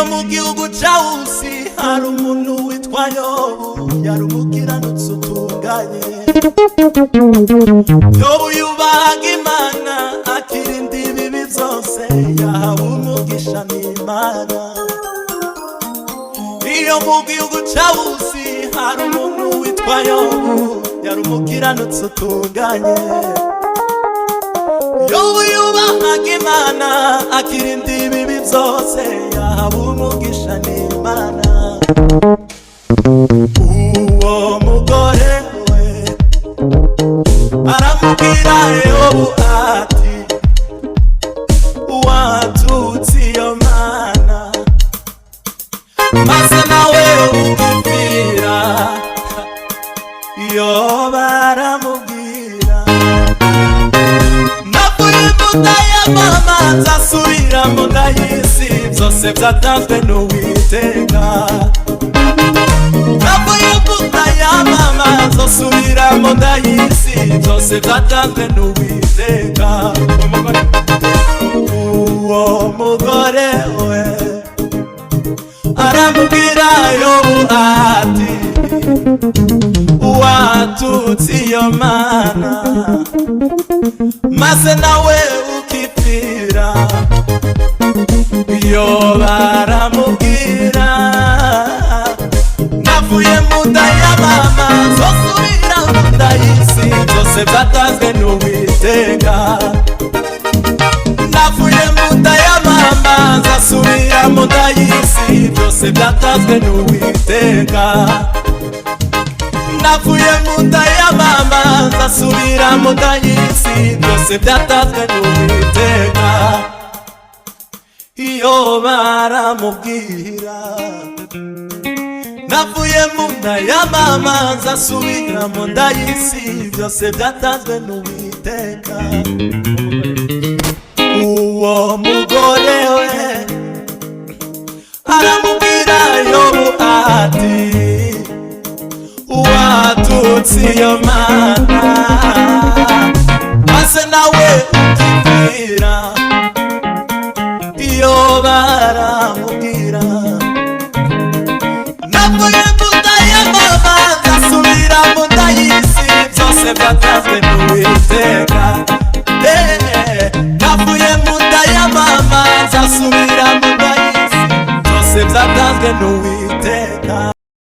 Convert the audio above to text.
Iyo mu gihugu ca Usi hari umuntu witwa Yobu, yari umukiranutsi utunganye. Yobu yubahaga Imana, akirinda ibibi byose, yahawe umugisha n'Imana. Iyo mu gihugu ca Usi hari umuntu witwa Yobu, yari umukiranutsi utunganye. Yobu yubahaga Imana, akirinda ibibi byose, yahawe umugisha n'Imana. Uwo mugore we aramubwira Yobu ati: "Watutse iyo Mana, maze nawe ukipfira." Yobu aramubwira: "Navuye mu nda ya mama, nzasubira mu nda y'isi, byose byatanzwe n'Uwiteka. Navuye mu nda ya mama, nzosubira mu nda y'isi, byose byatanzwe n'Uwiteka." Uwo mugore we aramubwira Yobu ati: "Watutse iyo Mana, maze nawe ukipfira." Yo baramubwira: "Navuye mu nda ya mama, nzosubira mu nda y'isi, byose byatanzwe n'Uwiteka. Navuye mu nda ya mama, nzasubira mu nda y'isi, byose byatanzwe n'Uwiteka. Navuye mu nda ya mama, nzasubira mu nda y'isi, byose byatanzwe n'Uwiteka." Iyo baramubwira: "Navuye mu nda ya mama, nzasubira mu nda y'isi, byose byatanzwe n'Uwiteka." Uwo mugore we aramubwira Yobu ati: "Watutse iyo Mana, maze nawe ukibwira." Iyo baramubwira: